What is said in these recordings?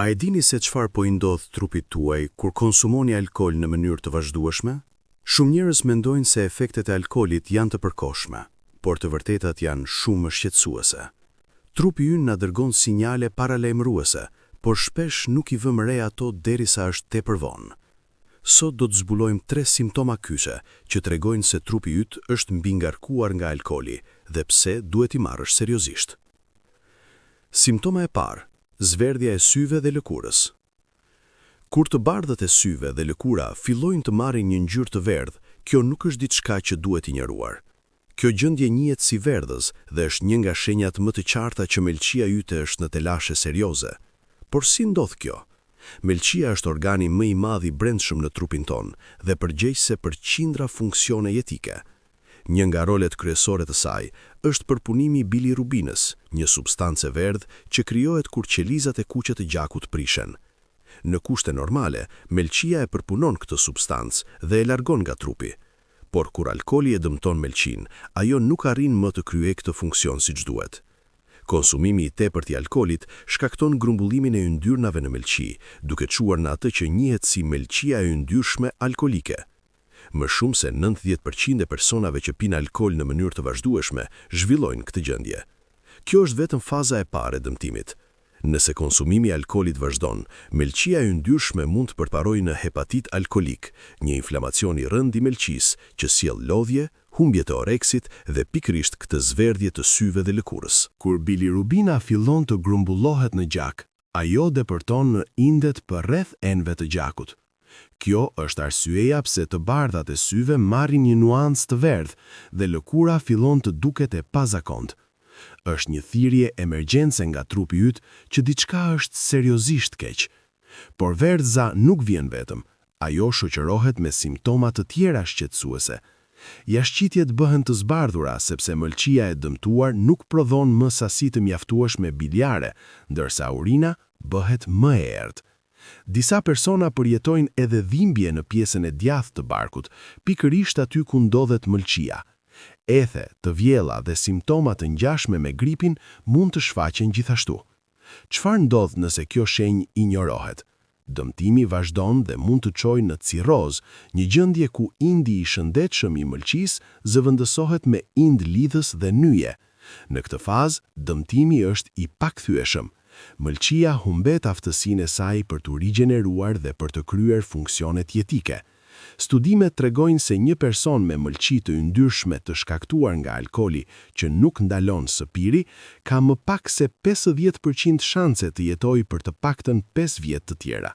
A e dini se çfarë po i ndodh trupit tuaj kur konsumoni alkool në mënyrë të vazhdueshme? Shumë njerëz mendojnë se efektet e alkoolit janë të përkohshme, por të vërtetat janë shumë më shqetësuese. Trupi ynë na dërgon sinjale paralajmëruese, por shpesh nuk i vëmë re ato derisa është tepër vonë. Sot do të zbulojmë tre simptoma kyçe që tregojnë se trupi yt është mbingarkuar nga alkooli dhe pse duhet t'i marrësh seriozisht. Simptoma e parë, zverdhja e syve dhe lëkurës. Kur të bardhët e syve dhe lëkura fillojnë të marrin një ngjyrë të verdhë, kjo nuk është diçka që duhet injoruar. Kjo gjendje njihet si verdhëz dhe është një nga shenjat më të qarta që mëlçia yte është në telashe serioze. Por si ndodh kjo? Mëlçia është organi më i madh i brendshëm në trupin tonë dhe përgjegjëse për qindra funksione jetike. Një nga rolet kryesore të saj është përpunimi i bilirubinës, një substancë e verdhë që krijohet kur qelizat e kuqe të gjakut prishen. Në kushte normale, mëlçia e përpunon këtë substancë dhe e largon nga trupi. Por kur alkooli e dëmton mëlçinë, ajo nuk arrin më të kryejë këtë funksion siç duhet. Konsumimi i tepërt i alkoolit shkakton grumbullimin e yndyrnave në mëlçi, duke çuar në atë që njihet si mëlçia e yndyrshme alkoolike. Më shumë se 90% e personave që pinë alkool në mënyrë të vazhdueshme zhvillojnë këtë gjendje. Kjo është vetëm faza e parë e dëmtimit. Nëse konsumimi i alkoolit vazhdon, mëlçia e yndyrshme mund të përparojë në hepatit alkoolik, një inflamacion i rëndë i mëlçisë që sjell lodhje, humbje të oreksit dhe pikërisht këtë zverdhje të syve dhe lëkurës. Kur bilirubina fillon të grumbullohet në gjak, ajo depërton në indet përreth enëve të gjakut. Kjo është arsyeja pse të bardhat e syve marrin një nuancë të verdhë dhe lëkura fillon të duket e pazakontë. Është një thirrje emergjence nga trupi yt që diçka është seriozisht keq. Por verdhëza nuk vjen vetëm, ajo shoqërohet me simptoma të tjera shqetësuese. Jashtëqitjet bëhen të zbardhura sepse mëlçia e dëmtuar nuk prodhon më sasi të mjaftueshme biliare, ndërsa urina bëhet më e errët. Disa persona përjetojnë edhe dhimbje në pjesën e djathtë të barkut, pikërisht aty ku ndodhet mëlçia. Ethe, të vjella dhe simptoma të ngjashme me gripin mund të shfaqen gjithashtu. Çfarë ndodh nëse kjo shenjë injorohet? Dëmtimi vazhdon dhe mund të çojë në cirrozë, një gjendje ku indi i shëndetshëm i mëlçisë zëvendësohet me ind lidhës dhe nyje. Në këtë fazë, dëmtimi është i pakthyeshëm. Mëlçia humbet aftësinë e saj për t'u rigjeneruar dhe për të kryer funksionet jetike. Studimet tregojnë se një person me mëlçi të yndyrshme të shkaktuar nga alkooli që nuk ndalon së piri, ka më pak se 50% shanse të jetojë për të paktën pesë vjet të tjera.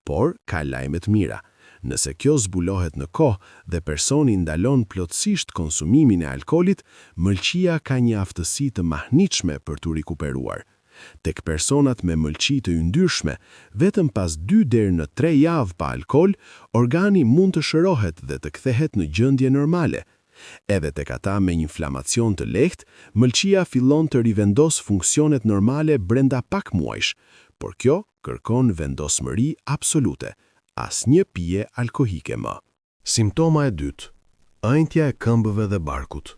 Por, ka lajme të mira. Nëse kjo zbulohet në kohë dhe personi ndalon plotësisht konsumimin e alkoolit, mëlçia ka një aftësi të mahnitshme për t'u rikuperuar. Tek personat me mëlçi të yndyrshme, vetëm pas dy deri në tre javë pa alkool, organi mund të shërohet dhe të kthehet në gjendje normale. Edhe tek ata me inflamacion të lehtë, mëlçia fillon të rivendosë funksionet normale brenda pak muajsh, por kjo kërkon vendosmëri absolute, asnjë pije alkoolike më. Simptoma e dytë, ënjtja e këmbëve dhe barkut.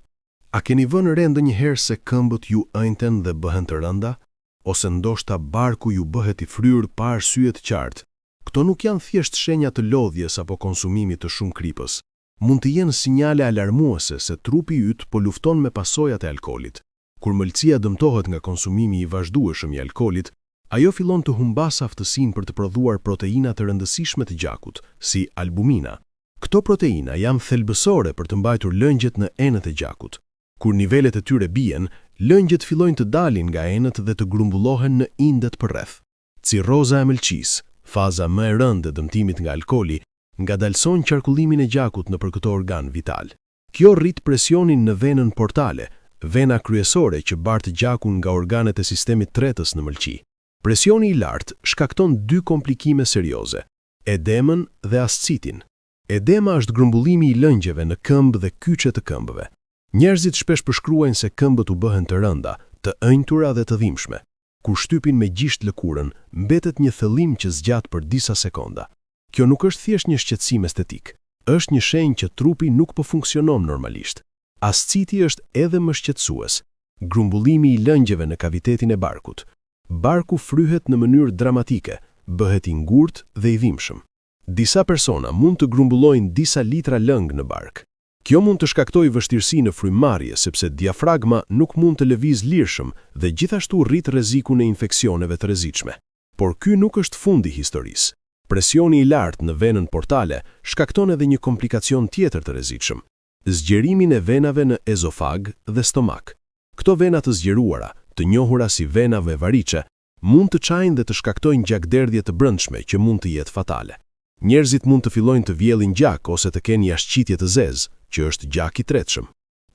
A keni vënë re ndonjëherë se këmbët ju ënjten dhe bëhen të rënda? Ose ndoshta barku ju bëhet i fryrë pa arsye të qartë? Këto nuk janë thjesht shenja të lodhjes apo konsumimit të shumë kripës. Mund të jenë sinjale alarmuese se trupi yt po lufton me pasojat e alkoolit. Kur mëlçia dëmtohet nga konsumimi i vazhdueshëm i alkoolit, ajo fillon të humbasë aftësinë për të prodhuar proteina të rëndësishme të gjakut, si albumina. Këto proteina janë thelbësore për të mbajtur lëngjet në enët e gjakut. Kur nivelet e tyre bien, lëngjet fillojnë të dalin nga enët dhe të grumbullohen në indet përreth. Cirroza e mëlçisë, faza më e rëndë e dëmtimit nga alkooli, ngadalëson qarkullimin e gjakut nëpër këtë organ vital. Kjo rrit presionin në venën portale, vena kryesore që bart gjakun nga organet e sistemit tretës në mëlçi. Presioni i lartë shkakton dy komplikime serioze, edemën dhe ascitin. Edema është grumbullimi i lëngjeve në këmbë dhe kyçe të këmbëve. Njerëzit shpesh përshkruajnë se këmbët u bëhen të rënda, të ënjtura dhe të dhimbshme. Kur shtypin me gisht lëkurën, mbetet një thellim që zgjat për disa sekonda. Kjo nuk është thjesht një shqetësim estetik. Është një shenjë që trupi nuk po funksionon normalisht. Asciti është edhe më shqetësues, grumbullimi i lëngjeve në kavitetin e barkut. Barku fryhet në mënyrë dramatike, bëhet i ngurtë dhe i dhimbshëm. Disa persona mund të grumbullojnë disa litra lëng në bark. Kjo mund të shkaktojë vështirësi në frymëmarrje sepse diafragma nuk mund të lëvizë lirshëm dhe gjithashtu rrit rrezikun e infeksioneve të rrezikshme. Por ky nuk është fundi i historisë. Presioni i lartë në venën portale shkakton edhe një komplikacion tjetër të rrezikshëm, zgjerimin e venave në ezofag dhe stomak. Këto vena të zgjeruara, të njohura si vena variçe, mund të çajnë dhe të shkaktojnë gjakderdhje të brendshme që mund të jetë fatale. Njerëzit mund të fillojnë të vjellin gjak ose të kenë jashtëqitje të zezë, që është gjak i tretshëm.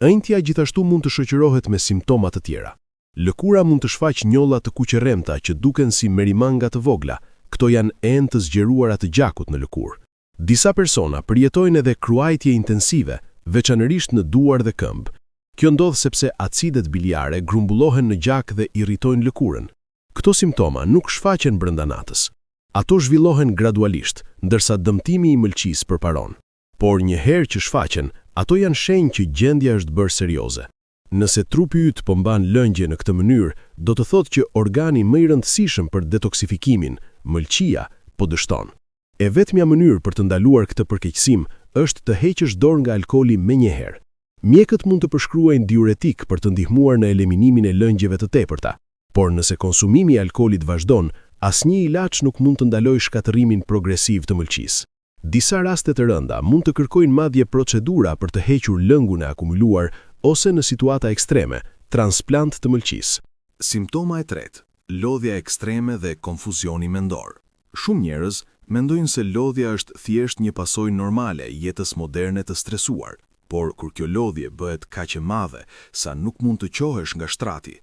Ënjtja gjithashtu mund të shoqërohet me simptoma të tjera. Lëkura mund të shfaqë njolla të kuqërremta që duken si merimanga të vogla, këto janë enë të zgjeruara të gjakut në lëkurë. Disa persona përjetojnë edhe kruajtje intensive, veçanërisht në duar dhe këmbë. Kjo ndodh sepse acidet biliare grumbullohen në gjak dhe irritojnë lëkurën. Këto simptoma nuk shfaqen brenda natës. Ato zhvillohen gradualisht, ndërsa dëmtimi i mëlçisë përparon. Por një herë që shfaqen, ato janë shenjë që gjendja është bërë serioze. Nëse trupi yt po mban lëngje në këtë mënyrë, do të thotë që organi më i rëndësishëm për detoksifikimin, mëlçia, po dështon. E vetmja mënyrë për të ndaluar këtë përkeqësim është të heqësh dorë nga alkooli menjëherë. Mjekët mund të përshkruajnë diuretikë për të ndihmuar në eliminimin e lëngjeve të tepërta. Por nëse konsumimi i alkoolit vazhdon, asnjë ilaç nuk mund të ndalojë shkatërrimin progresiv të mëlçisë. Disa raste të rënda mund të kërkojnë madje procedura për të hequr lëngun e akumuluar ose në situata ekstreme, transplant të mëlçisë. Simptoma e tretë, lodhja ekstreme dhe konfuzioni mendor. Shumë njerëz mendojnë se lodhja është thjesht një pasojë normale e jetës moderne të stresuar. Por kur kjo lodhje bëhet kaq e madhe sa nuk mund të çohesh nga shtrati,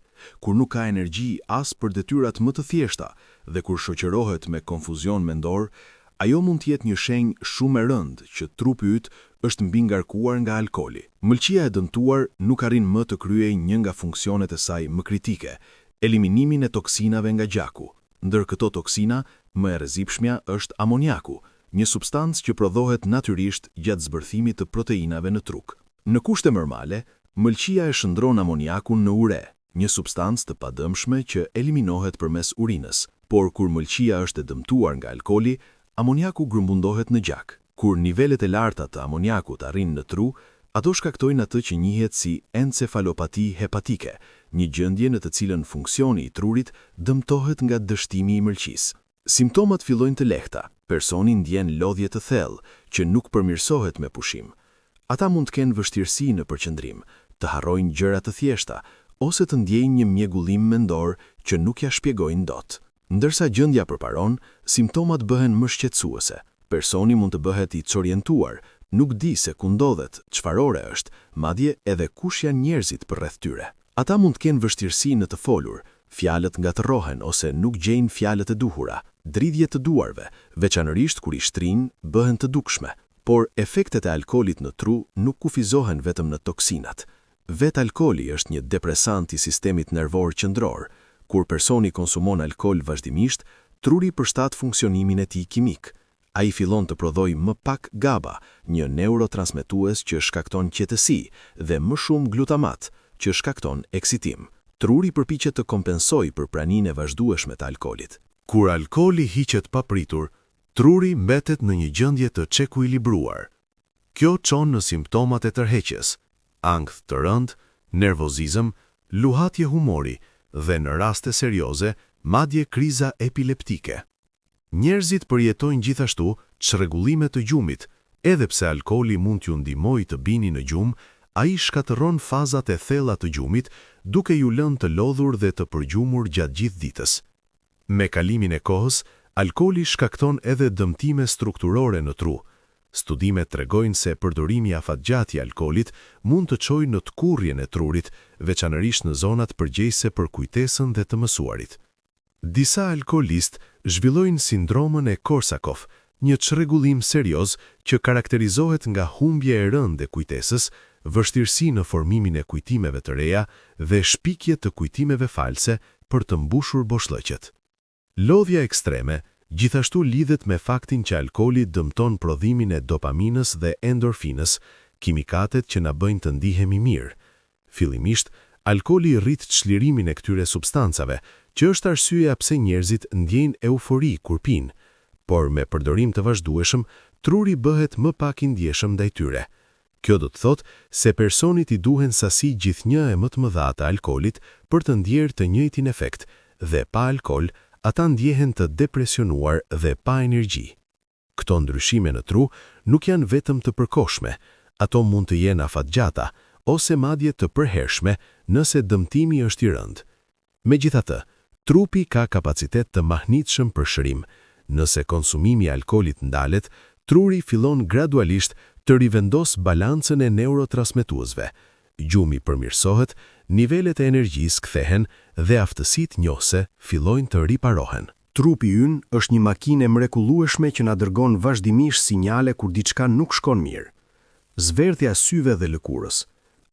kur nuk ka energji as për detyrat më të thjeshta dhe kur shoqërohet me konfuzion mendor, ajo mund të jetë një shenjë shumë e rëndë që trupi yt është mbingarkuar nga alkooli. Mëlçia e dëmtuar nuk arrin më të kryejë një nga funksionet e saj më kritike, eliminimin e toksinave nga gjaku. Ndër këto toksina, më e rrezikshmja është amoniaku, një substancë që prodhohet natyrisht gjatë zbërthimit të proteinave në trup. Në kushte normale, mëlçia e shndërron amoniakun në ure, një substancë të padëmshme që eliminohet përmes urinës. Por kur mëlçia është e dëmtuar nga alkooli, amoniaku grumbullohet në gjak. Kur nivelet e larta të amoniakut arrijnë në tru, ato shkaktojnë atë që njihet si encefalopati hepatike, një gjendje në të cilën funksioni i trurit dëmtohet nga dështimi i mëlçisë. Simptomat fillojnë të lehta, personi ndjen lodhje të thellë, që nuk përmirësohet me pushim. Ata mund të kenë vështirësi në përqendrim, të harrojnë gjëra të thjeshta, ose të ndjejnë një mjegullim mendor që nuk ia shpjegojnë dot. Ndërsa gjendja përparon, simptomat bëhen më shqetësuese. Personi mund të bëhet i çorientuar, nuk di se ku ndodhet, çfarë ore është, madje edhe kush janë njerëzit përreth tyre. Ata mund të kenë vështirësi në të folur, fjalët ngatërrohen ose nuk gjejnë fjalët e duhura. Dridhje të duarve, veçanërisht kur i shtrijnë, bëhen të dukshme. Por efektet e alkoolit në tru nuk kufizohen vetëm në toksinat. Vetë alkooli është një depresant i sistemit nervor qendror. Kur personi konsumon alkool vazhdimisht, truri përshtat funksionimin e tij kimik. Ai fillon të prodhojë më pak GABA, një neurotransmetues që shkakton qetësi, dhe më shumë glutamat, që shkakton eksitim. Truri përpiqet të kompensojë për praninë e vazhdueshme të alkoolit. Kur alkooli hiqet papritur, truri mbetet në një gjendje të çekuilibruar. Kjo çon në simptomat e tërheqjes, ankth të rëndë, nervozizëm, luhatje humori dhe në raste serioze, madje kriza epileptike. Njerëzit përjetojnë gjithashtu çrregullime të gjumit, edhe pse alkooli mund t'ju ndihmojë të bini në gjumë, ai shkatërron fazat e thella të gjumit, duke ju lënë të lodhur dhe të përgjumur gjatë gjithë ditës. Me kalimin e kohës, alkooli shkakton edhe dëmtime strukturore në tru. Studimet tregojnë se përdorimi afatgjatë i alkoolit mund të çojë në tkurrjen e trurit, veçanërisht në zonat përgjegjëse për kujtesën dhe të mësuarit. Disa alkoolistë zhvillojnë sindromën e Korsakoff, një çrregullim serioz që karakterizohet nga humbje e rëndë e kujtesës, vështirësi në formimin e kujtimeve të reja dhe shpikje të kujtimeve false për të mbushur boshllëqet. Lodhja ekstreme gjithashtu lidhet me faktin që alkooli dëmton prodhimin e dopaminës dhe endorfinës, kimikatet që na bëjnë të ndihemi mirë. Fillimisht, alkooli rrit çlirimin e këtyre substancave, që është arsyeja pse njerëzit ndjejnë eufori kur pinë. Por me përdorim të vazhdueshëm, truri bëhet më pak i ndjeshëm ndaj tyre. Kjo do të thotë se personit i duhen sasi gjithnjë e më të mëdha të alkoolit për të ndjerë të njëjtin efekt dhe pa alkool ata ndjehen të depresionuar dhe pa energji. Këto ndryshime në tru nuk janë vetëm të përkohshme, ato mund të jenë afatgjata ose madje të përhershme nëse dëmtimi është i rëndë. Megjithatë, trupi ka kapacitet të mahnitshëm për shërim. Nëse konsumimi i alkoolit ndalet, truri fillon gradualisht të rivendosë balancën e neurotransmetuesve. Gjumi përmirësohet, nivelet e energjisë kthehen dhe aftësitë njohëse fillojnë të riparohen. Trupi ynë është një makinë e mrekullueshme që na dërgon vazhdimisht sinjale kur diçka nuk shkon mirë. Zverdhja e syve dhe lëkurës,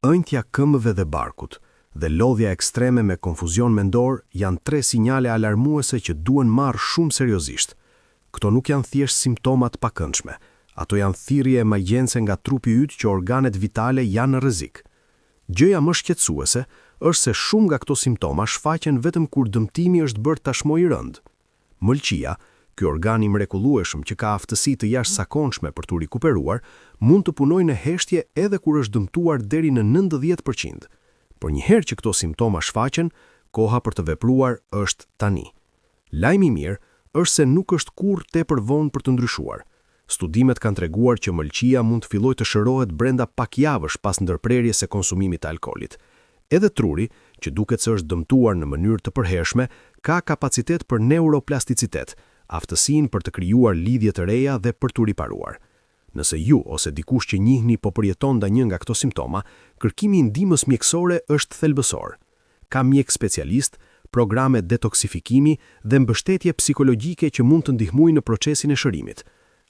ënjtja këmbëve dhe barkut, dhe lodhja ekstreme me konfuzion mendor janë tre sinjale alarmuese që duhen marrë shumë seriozisht. Këto nuk janë thjesht simptoma të pakëndshme, ato janë thirrje emergjence nga trupi yt që organet vitale janë në rrezik. Gjëja më shqetësuese është se shumë nga këto simptoma shfaqen vetëm kur dëmtimi është bërë tashmë i rëndë. Mëlçia, ky organ i mrekullueshëm që ka aftësi të jashtëzakonshme për t'u rikuperuar, mund të punojë në heshtje edhe kur është dëmtuar deri në 90%. Por një herë që këto simptoma shfaqen, koha për të vepruar është tani. Lajmi i mirë është se nuk është kurrë tepër vonë për të ndryshuar. Studimet kanë treguar që mëlçia mund të fillojë të shërohet brenda pak javësh pas ndërprerjes së konsumimit të alkoolit. Edhe truri, që duket se është dëmtuar në mënyrë të përhershme, ka kapacitet për neuroplasticitet, aftësinë për të krijuar lidhje të reja dhe për t'u riparuar. Nëse ju ose dikush që njihni po përjeton ndonjë nga këto simptoma, kërkimi i ndihmës mjekësore është thelbësor. Ka mjek specialist, programe detoksifikimi dhe mbështetje psikologjike që mund të ndihmojnë në procesin e shërimit.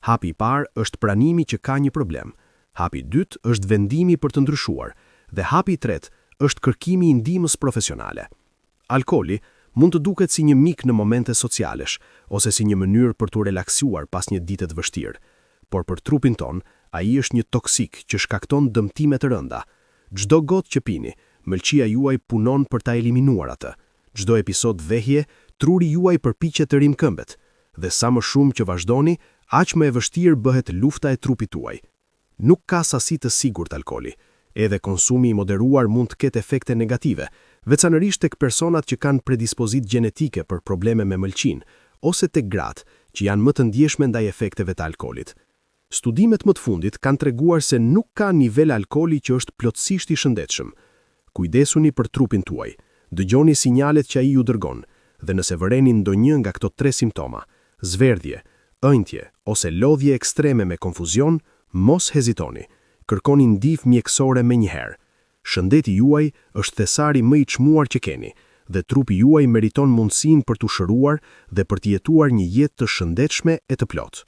Hapi i parë është pranimi që ka një problem. Hapi i dytë është vendimi për të ndryshuar dhe hapi i tretë është kërkimi i ndihmës profesionale. Alkooli mund të duket si një mik në momente socialesh ose si një mënyrë për t'u relaksuar pas një dite të vështirë. Por për trupin tonë, ai është një toksik që shkakton dëmtime të rënda. Çdo gotë që pini, mëlçia juaj punon për ta eliminuar atë. Çdo episod dehje, truri juaj përpiqet të rimëkëmbet. Dhe sa më shumë që vazhdoni, aq më e vështirë bëhet lufta e trupit tuaj. Nuk ka sasi të sigurt alkooli. Edhe konsumi i moderuar mund të ketë efekte negative, veçanërisht tek personat që kanë predispozitë gjenetike për probleme me mëlçinë, ose tek gratë, që janë më të ndjeshme ndaj efekteve të alkoolit. Studimet më të fundit kanë treguar se nuk ka nivel alkooli që është plotësisht i shëndetshëm. Kujdesuni për trupin tuaj, dëgjoni sinjalet që ai ju dërgon, dhe nëse vëreni ndonjë nga këto tre simptoma, zverdhje, ënjtje ose lodhje ekstreme me konfuzion, mos hezitoni. Kërkoni ndihmë mjekësore menjëherë. Shëndeti juaj është thesari më i çmuar që keni dhe trupi juaj meriton mundësinë për t'u shëruar dhe për të jetuar një jetë të shëndetshme e të plotë.